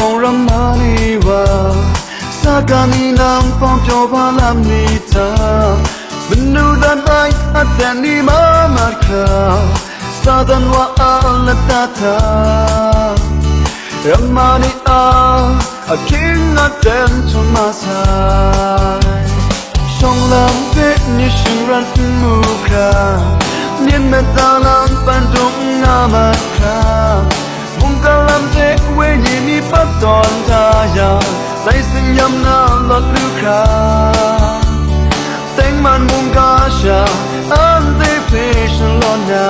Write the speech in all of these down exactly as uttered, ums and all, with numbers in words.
Ramma ni wa, saga ni nang pawng pyaw ba lam ni hta, manu dan ai aten ni ma mat hkra, Satan wa a lata hta, ramma ni a ahkying aten htum ma sai. Shawng lam hpe myit shingran n mu hkra, myit mada lam pandung n nga mat hkra, mungkan lam hte wenyi mi pat tawn da yang, sai tsin-yam na lawt lu hkra, tengman mungga sha anhte hpe shalawt na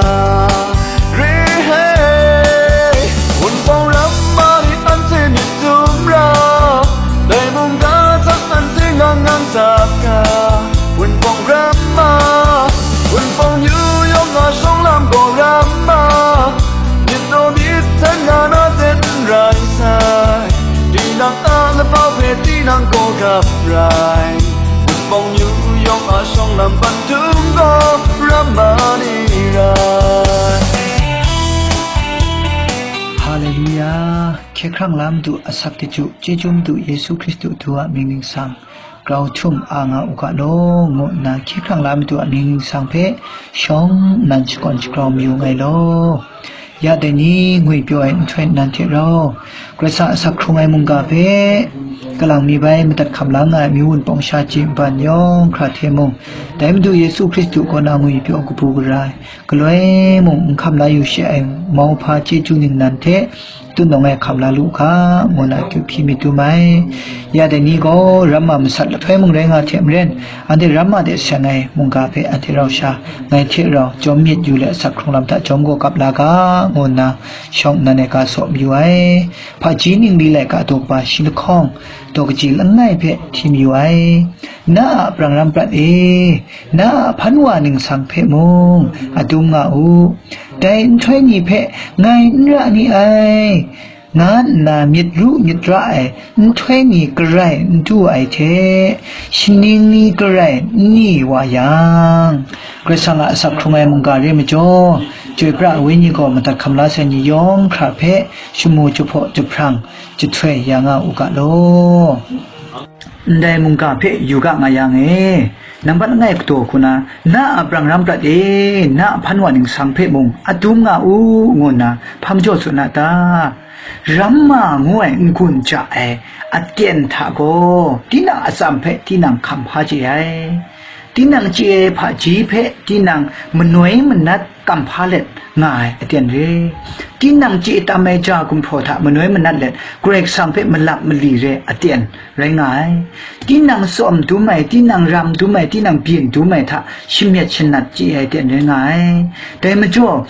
re ai. Wunpawng ramma ni anhte myit dum ra, dai mungga hta anhte ngang ngang tap ga. Wunpawng ramma, Wunpawng yu yawng a shawng lam gaw ramma, myit daw myit hten nga na ten n rai sai. Tinang a labau hpe tinang gaw gap rai, Wunpawng yu yawng a shawng lam pandung gaw ramma ni rai. Haleluya! Hkye hkrang la Madu asak chyeju, chyeju Madu Yesu Hkristu du a mying ningsang, grau htum a nga u ga law, ngu nna hkye hkrang la Madu a mying ningsang hpe shawng nnan shakawn shagrau mayu nngai law. Ya dai ni ngwi pyaw ai nhtoi nan hte rau, Karai Kasang asak hkrung ai mungga hpe kalang mi bai madat hkam la nga ai amyu Wunpawng sha chye nban yawng hkra hte mung, dai Madu Yesu Hkristu kaw na ngwi pyaw kabu gara ai, galoi mung n hkam la yu shi ai mauhpa chyeju ningnan hte, tut nawng ai hkam la lu u ga, ngu na akyu hpyi myit dum ai. Ya dai ni gaw ramma masat lahtoi mung rai nga hte maren, anhte ramma de seng ai mungga hpe anhte rau sha, ngai hte rau jawm myit yu let, asak hkrung lam hta jawm gaw kap la ga, ngu nna shawng nnan ai ga saw mayu ai. Hpaji ningli laika daw kaba shi lahkawng, daw kaji langai hpe hti mayu ai. Na a brang ram prat e, na a hpan wa ningsang hpe mung adum nga u. Dai nhtoi ni hpe ngai n ra ni ai, nga nna myit ru myit ra ai nhtoi ni garai n du ai hte, shaning ni garai n ni wa yang, Karai Kasang a asak hkrung ai mungga re majaw, chyoi pra ai Wenyi gaw madat hkam la sai ni yawng hkra hpe shamu jahpaw jahprang jahtoi ya nga u ga law. Ndai mungga hpe yu ga nga yang e, nambat langai kadaw hku na, na a brang ram prat e, na a hpan wa ningsang hpe mung adum nga u, ngu nna hpa majaw tsun a ta? Ramma ngu ai n-gun ja ai aten hta gaw, tinang atsam hpe tinang hkam hpa chye ai. Tinang chye ai hpaji hpe tinang manoi manat kamhpa let nga ai aten re. Tinang chye tam ai ja gumhpraw hta manoi manat let Karai Kasang hpe malap mali re aten rai nga ai. Tinang tsawm dum ai, tinang ram dum ai, tinang byin dum ai hta shamyet shanat chye ai aten rai nga ai. Dai majaw,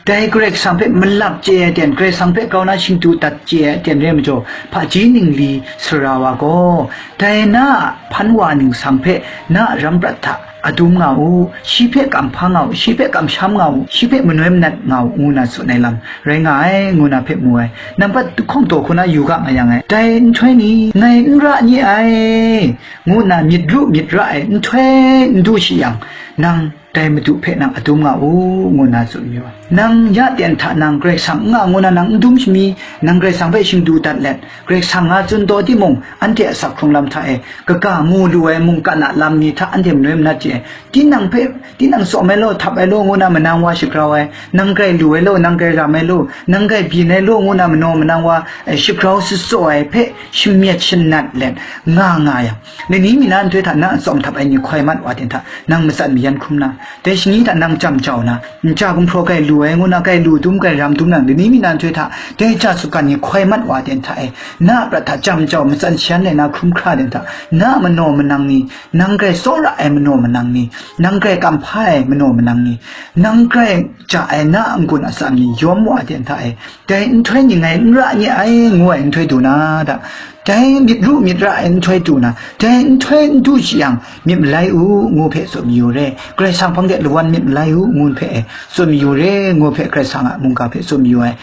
dai Karai Kasang hpe malap chye ai aten, Karai Kasang hpe grau na shingdu dat chye ai aten rai majaw, hpaji ningli sara wa gaw, dai na a hpan wa ningsang hpe na a ram prat hta adum nga u, shi hpe kamhpa nga u, shi hpe kamsham nga u, shi hpe manoi manat nga u, ngu na tsun ai lam rai nga ai, ngu na hpe mu ai. Nambat hkawng taw hku na yu ga nga yang e, dai nhtoi ni ngai n ra ni ai, ngu na myit ru myit ra ai nhtoi n du shi yang, nang dai Madu hpe nang adum nga u, ngu na tsun mayu ai. Nang ya ten hta nang Karai Kasang n nga ngu na nang n dum shami, nang Karai Kasang hpe shingdu dat let, Karai Kasang nga tsun taw timung, anhte a sak hkrung lam hta e, kaga mu lu ai mungkan a lam mi hta anhte manoi manat chye ai. Tinang hpe, tinang tsawm ai law, htap ai law, ngu na manang wa shagrau ai, nang grai lu ai law, nang grai ram ai law, nang grai byin ai law, ngu na manaw manang wa, eh, shagrau sutsaw ai hpe shamyet shanat let nga nga yang, lani mi na nhtoi hta na a tsawm htap ai ni hkoi mat wa ten hta, nang matsan mayan hkrum na, dai shani hta nang jam jau na, nja gumhpraw grai lu ai, ngu na grai lu dum, grai ram dum nang, lani mi na nhtoi hta, dai ja sutgan ni hkoi mat wa ten hta e, na a prat hta jam jau, matsan shayan ai na hkrum hkra ten hta, na a manaw manang ni, nang grai tsawra ai manaw manang ni, nang grai kamhpa ai manaw manang ni, nang grai ja ai na a n-gun atsam ni yawm wa ten hta e, dai nhtoi ni ngai n ra ni ai, ngu ai nhtoi du na da. Dai myit ru myit ra ai nhtoi du na, dai nhtoi n du shi yang, myit malai u, ngu hpe tsun mayu re. Karai Kasang hpang de lawan myit malai u, ngu hpe e, tsun mayu re, ngu hpe Karai Kasang a mungga hpe tsun mayu ai.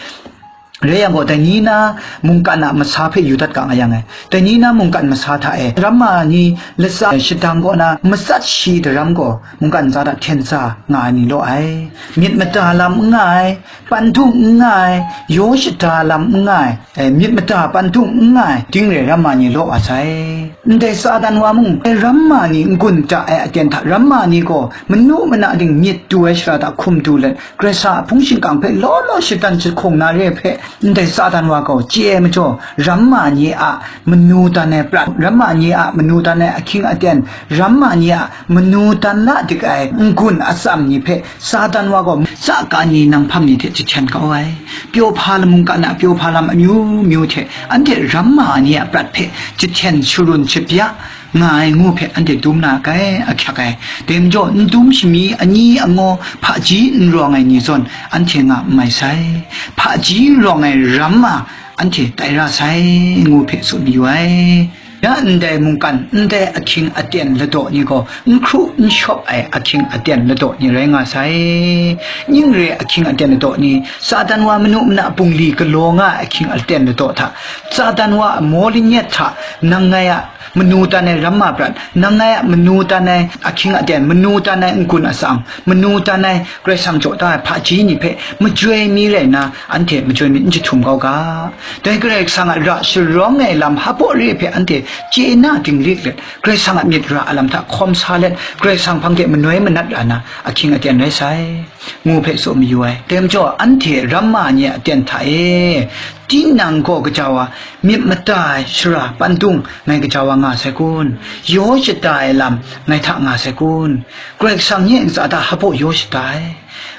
Rai yang gaw, dai ni na mungkan a masa hpe yu dat ga nga yang e. Dai ni na mungkan masa hta e, ramma ni latsa shadang kaw na matsat shi daram gaw, mungkan ntsa hta hten sa nga ai ni law ai. Myit mada lam n nga ai, pandung n nga ai, yaw shada lam n nga ai, e, myit mada pandung n nga ai, ding re ramma ni law wa sai. Ndai Satan wa mung, e, ramma ni n-gun da ai aten hta, ramma ni gaw manu mana ding myit du ai shara hta hkum du let, Karai Kasang a hpung shingkang hpe law law shatan jahkung na re hpe, ndai Satan wa gaw chye ai majaw, ramma ni a manu dan ai prat, ramma ni a manu dan ai ahkying aten, ramma ni a manu dan la dik ai n-gun atsam ni hpe Satan wa gaw, tsa ka ni nang hpam ni hte jahten kau ai, pyaw hpa lam mungkan a pyaw hpa lam amyu myu hte anhte ramma ni a prat hpe jahten sharun shabya nga ai ngu hpe anhte dum na kai, ahkyak ai. Dai majaw, n dum shami ani angaw hpaji n rawng ai ni zawn anhte nga n mai sai. Hpaji rawng ai ramma anhte tai ra sai, ngu hpe tsun mayu ai. Ya ndai mungkan, ndai ahkying aten ladaw ni gaw, n hkru n shawp ai ahkying aten ladaw ni rai nga sai. Ning re ahkying aten ladaw ni, Satan wa manu mana bungli galaw nga ai ahkying aten ladaw hta, Satan wa a maw lanyet hta, nang ngai a manu tan ai ramma prat, nang ngai a manu tan ai ahkying aten, manu tan ai n-gun atsam, manu tan ai Karai Kasang jaw da ai hpaji ni hpe majoi mi rai nna, anhte majoi mi n jahtum kau ga. Dai Karai Kasang a ra sharawng ai lam hpaw re hpe anhte chye na dinglik let, Karai Kasang a myit ra ai lam hta hkawm sa let, Karai Kasang hpang de manoi manat ra nna, ahkying aten rai sai, ngu hpe tsun mayu ai. Dai majaw, anhte ramma ni a aten hta e, tinang gaw gaja wa, myit mada ai shara pandung ngai gaja wa nga sai kun? Yaw shada ai lam ngai hta nga sai kun? Karai Kasang nye ntsa hta hpaw yaw shada ai.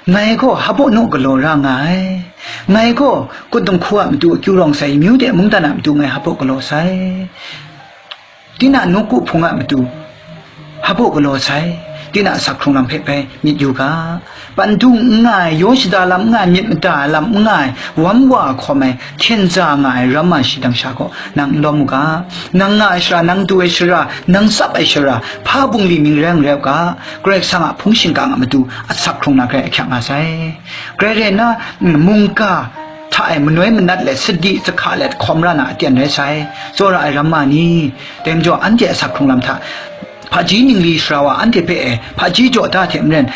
Ngai gaw hpaw naw galaw ra nga ai. Ngai gaw kutdung hku a matu akyu rawng sai, amyu de mungdan a matu ngai hpaw galaw sai. Tinang nawku hpung a matu hpaw galaw sai. Tinang asak hkrung lam hpe bai myit yu ga. Pandung n nga ai, yaw shada lam n nga ai, myit mada lam n nga ai, wam wa hkawm ai, hten za nga ai ramma shi dangsha gaw nang n lawm u ga. Nang nga ai shara, nang du ai shara, nang tsap ai shara, hpa bungli mying rai n rai u ga. Karai Kasang a hpung shingkang a matu asak hkrung na hkrai ahkyak nga sai. Grai rai nna, mm, mungga hta e manoi manat let, sadi jahka let hkawm ra na aten rai sai. Tsawra ai ramma ni, dai majaw, anhte asak hkrung lam hta, hpaji ningli sara wa anhte hpe e hpaji jaw da hte maren,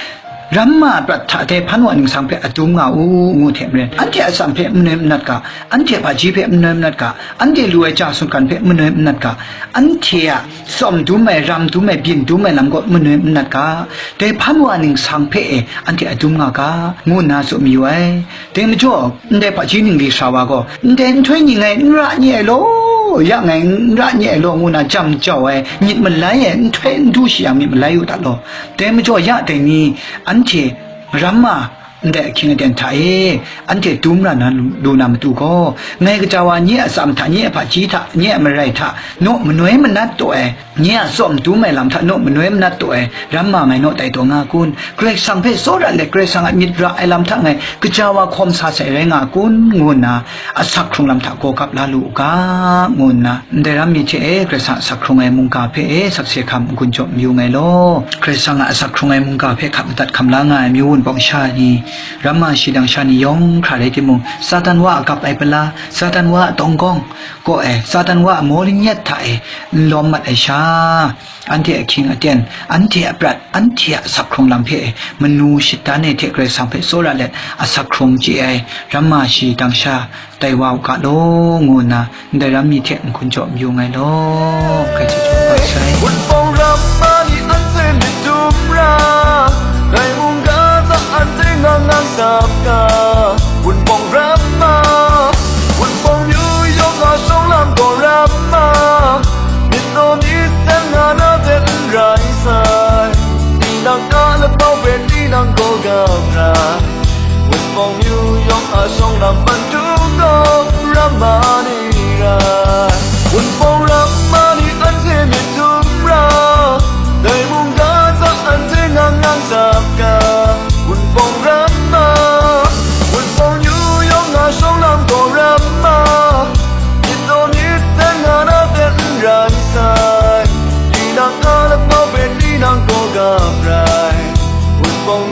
ramma prat hta dai hpan wa ningsang hpe adum nga u, ngu hte maren, anhte atsam hpe manoi manat ga, anhte hpaji hpe manoi manat ga, anhte lu ai ja sutgan hpe manoi manat ga, anhte a tsawm dum ai, ram dum ai, byin dum ai lam gaw manoi manat ga, dai hpan wa ningsang hpe e anhte adum nga ga, ngu nna tsun mayu ai. Dai majaw, ndai hpaji ningli sara wa gaw, ndai nhtoi ni ngai n ra ni ai law, ya ngai n ra ni ai law, ngu nna jam jau ai, myit malai ai, nhtoi n du shi yang myit malai u dat law. Dai majaw, ya dai ni, anhte ramma ndai ahkying aten hta e, anhte dum ra na lu, lu na matu gaw, ngai gaja wa nye a atsam hta, nye a hpaji hta, nye a marai hta, naw manoi manat taw ai, nye a tsawm dum ai lam hta naw manoi manat taw ai, ramma ngai naw tai taw nga kun? Karai Kasang hpe tsawra let, Karai Kasang a myit ra ai lam hta ngai gaja wa hkawm sa sai rai nga kun? Ngu nna asak hkrung lam hta gaw gap la lu u ga, ngu nna, ndai ram mi hte e Karai Kasang a asak hkrung ai mungga hpe e sakse hkam n-gun jaw mayu ngai law. Karai Kasang a asak hkrung ai mungga hpe hkap madat hkam la nga ai amyu wunpawng sha ni, ramma shi dangsha ni yawng hkra rai timung, Satan wa a gap ai pala, Satan wa a tawng gawng kaw e, Satan wa a maw lanyet hta e n lawm mat ai sha, anhte ahkying aten, anhte a prat, anhte a asak hkrung lam hpe e, manu shatan e hte Karai Kasang hpe tsawra let asak hkrung chye ai ramma shi dangsha tai wa u ga law, ngu nna ndai ram mi hte n-gun jaw mayu ngai law. Hkrai hte jaw sai. Wunpawng ramma ni anhte myit dum ra, dai mungga hta anhte ngang ngang sap ga. Wunpawng ramma, wunpawng myu yawng a shawng lam gaw ramma, myit law myit dan nga na hte n rai sai. Tinang a lapau hpe tinang gaw gam ra, wunpawng myu yawng a shawng lam man du gaw ramma ni rai. Wunpawng ramma ni anhte myit dum ra, dai mungga hta anhte ngang ngang sap ga. Wunpawng ramma, wunpawng myu yawng a shawng lam gaw ramma, myit law myit dan nga na hte n rai sai. Tinang a lapau hpe tinang gaw gam rai. Wunpawng